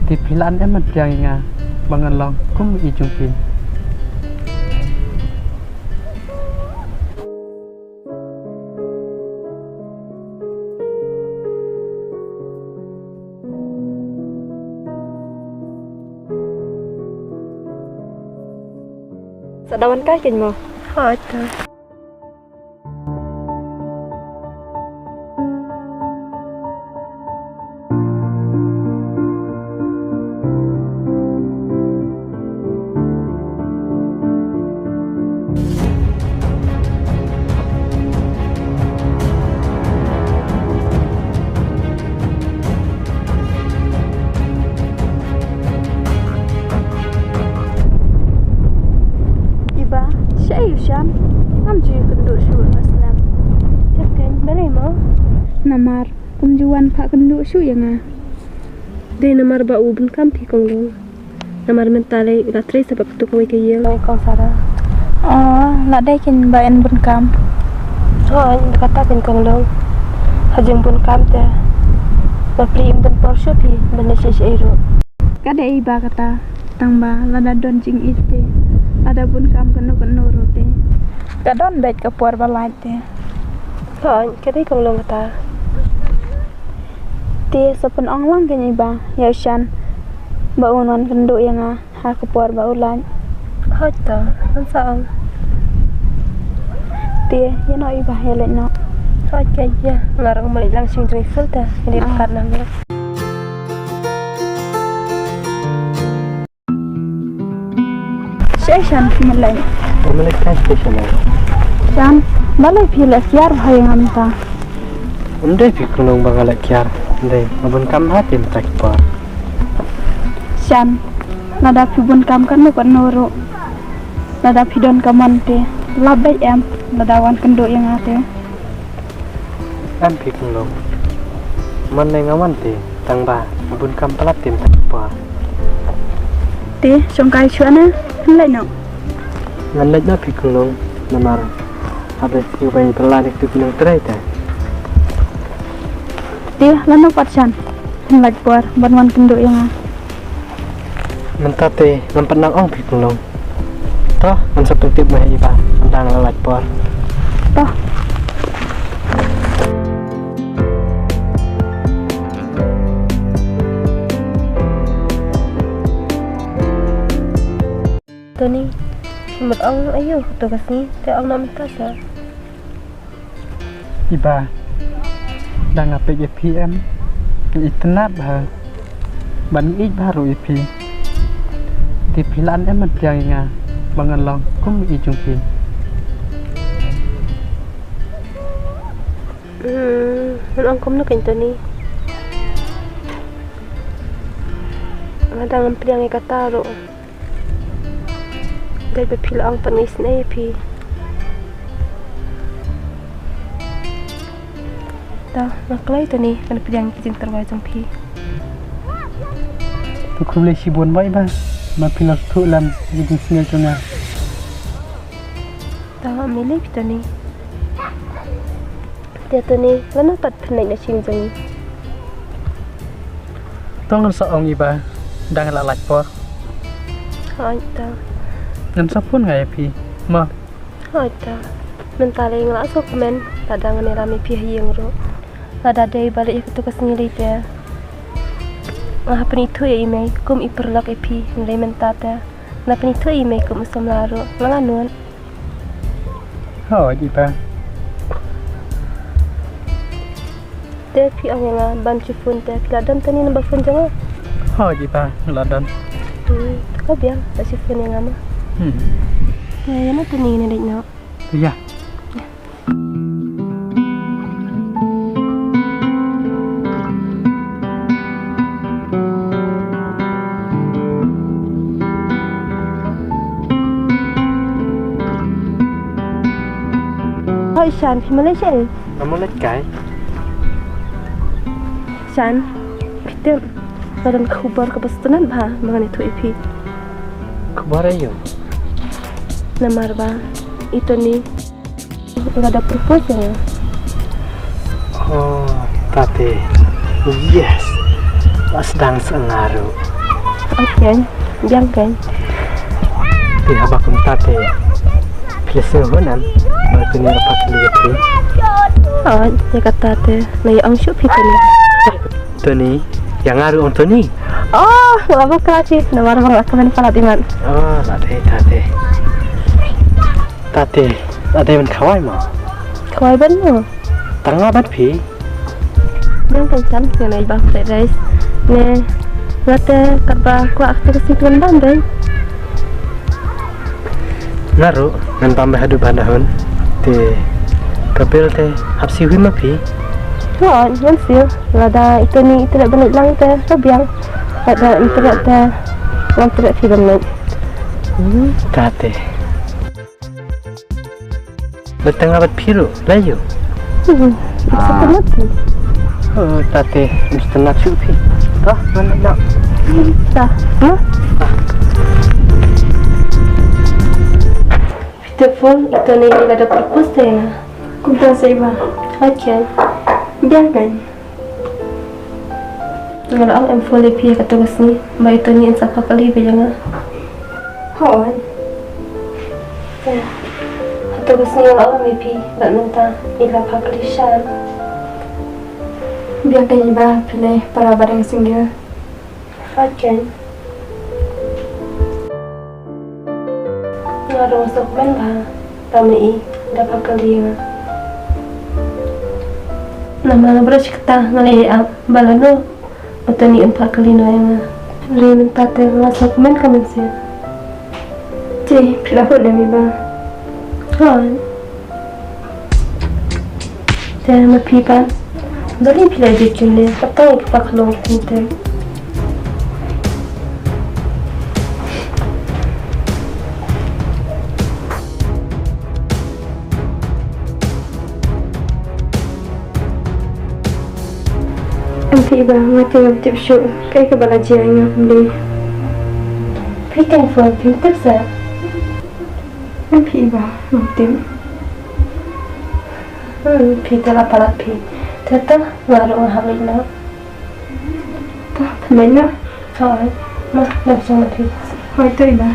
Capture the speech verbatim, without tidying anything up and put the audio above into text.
Te phi lah ban em ban pdiang ïa nga ba ngan long kum i jong phi. Sa da wan kai kein mo. Hooid to. Iba, shaei u Shan? Ngam ju ïakynduh shuh na snem. Jaka balei mo? Namar um ju wan phah kynduh shuh ïa nga. Dei namar ba u bun kam phi kong Long. Namar mynta lei u la trei sa bad katu kawei ka ïing. Kong Sara. Oh, la dei kein ba yn bun kam. Hooid, kata kein kong Long. Ha jingbun kam te, ba phi ym don por shuh phi ban leit shaei shaei ruh. Ka dei ba kata, tang ba lada don jingïeit te, lada bun kam kano kano ruh te, ka don beit ka por ba lait te. Hooid, ka dei kong Long kata. Te sa pynong lang kein iba ïa u Shan ba un wan kynduh ïa nga ha ka por ba u lait. Hooid to, ngan sa ong. Te ïa noh iba, ïa leit noh. Hooid kein, ïa nga ruh ngan leit lang sha ïing jong i Phil te, ngan ïa kat na. Shaei Shan, phi mynleit? Mynleit kai station. Shan, balei phi leh kiar bha ïa nga mynta? Ym dei phi kong Long ba nga leh kiar, dei nga bun kam bha te mynta ki por. Shan, lada phi bun kam kano kano ruh, lada phi don ka mon te, lap beit em lada wan kynduh ïa nga te? Em phi kong Long. Mon ne nga wan te, tang ba nga bun kam palat te mynta ki por. Te shong kai shuwa na, ngan leit noh. Ngan leit noh phi kong Long, namar haba ïa bai pynlait ïa katu ki nongtrei te. Te lano pat Shan, ngan lait por ban wan kynduh ïa nga. Mynta te ngam pat nang ong phi kong Long. To, ngan sa pyntip ma iba, mynta nga la lait por. To. Tony, mut ong aïu kato ka sngi, te ong noh mynta sha. Iba, da nga peit ïa phi em, nga itynnad bha bad nga ïeit bha ruh ïa phi. Te phi lah ban em ban pdiang ïa nga ba ngan long kum i jong phi. Hmm, ngan ong kumno kein Tony? Nga dang ngam pdiang ïa kata ruh. Dei ba phi la ong pat nga isynei ïa phi. To, nga kloi Tony, ngan pdiang ïa ki jingtyrwa jong phi. To khublei shibun bha iba, ba phi la sngewthuh lem ïa ki jingsngew jong nga. To, ym lei phi Tony. Te Tony, lano pat phin leit na sha ïing jong ngi? To ngan sa ong iba, da nga la lait por. Hooid to. Ngan sa phone nga ïa phi, mo? Hooid to. Mynta lei nga la sngewkmen, lada ngan ïalam ïa phi ha ïing ruh. Lada dei ba leit ïa kato ka sngi lei te, nga hap pynithuh ïa i mei kum i paralok ïa phi, hynrei mynta te nga la pynithuh ïa i mei kum u samla ruh, nga la nud. Hooid iba. Te phi ong ïa nga ban shu phone te phi la don Tony number phone jong nga? Hooid iba, nga la don. Hmm, to ka biang, sa shu phone ïa nga mo. Hmm. Ïa, ïa na Tony, ngan leit noh. Ïa. Hooid Shan, phi mut leit shaei? Nga mut leit kai. Shan, phi tip, nga don khubor kaba sngewtynnat bha ba ngan ïathuh ïa phi. Khubor aïu? Namar ba i Tony i la da propose ïa nga. Oh, tate. Yes. Ba sdang sa nga ruh. Oi keiñ, biang keiñ. Te haba kumta te phi la sngewhun em ba Tony la phah kali ïa phi? Oi, ïa kata te na ïa ong shuh phi Tony. Tony, ïa nga ruh ong Tony. Oh, nga bakla phi, namar ba nga kmen palat imat. Oh, la dei ta te. Ta te, la dei ban khawai mo. Khawai ban mo. Tang nga bad phi. Biang keiñ, ngan ai ba fried rice. Ne, nga te katba kwah ka tu ka sngewthuh ban bam dei. Nga ruh ngan bam bha haduh ba na hun. Te ka bill te hap siew hi ma phi. Hooid, ngan siew. Lada i Tony i treh ban leit lang te ka biang. Lada i treh te ngam treh phi ban leit. Hmm, ta te. Ba tang nga bad phi ruh la ïoh. Hmm, sa pynlut phi. Oh, ta te, mesti nak shu phi. Dah, mana nak? Dah, ma? Phi te phone, i Tony i la da propose te nga. Kumta sa i ba. Okay. Biang keiñ. Nga la ong em phone ïa phi ha kato ka sngi ba i Tony in sa phah kali beit ïa nga. Hooid. Te hato ka sngi nga la ong ïa phi bad mynta i la phah kali sha. Biang keiñ i ba, phi leh para ba dang single. Hooid keiñ. Nga ruh nga sngewkmen bha ba ma i da phah kali ïa nga. Namar nga baroh shi katta nga la ïai ap ba lano u Tony un phah kali noh ïa nga. Hynrei mynta te nga sngewkmen ka mynsiem. Te phi la hut ne em i ba? Hooid. Te ma phi pat, balei phi la ïa jur ne, pat tang ïa ka khyndew tynte. Em phi i ba, nga te ngam tip shuh kaei kaba la jia ïa nga kumne. Phi keiñ phone phim tip sa. Em phi i ba, ngam tip. Hmm, phi te la palat phi. Te to, nga ruh nga hap leit noh. To, phi leit noh. Hooid, ma, dang shong ma phi. Hooid to i ba.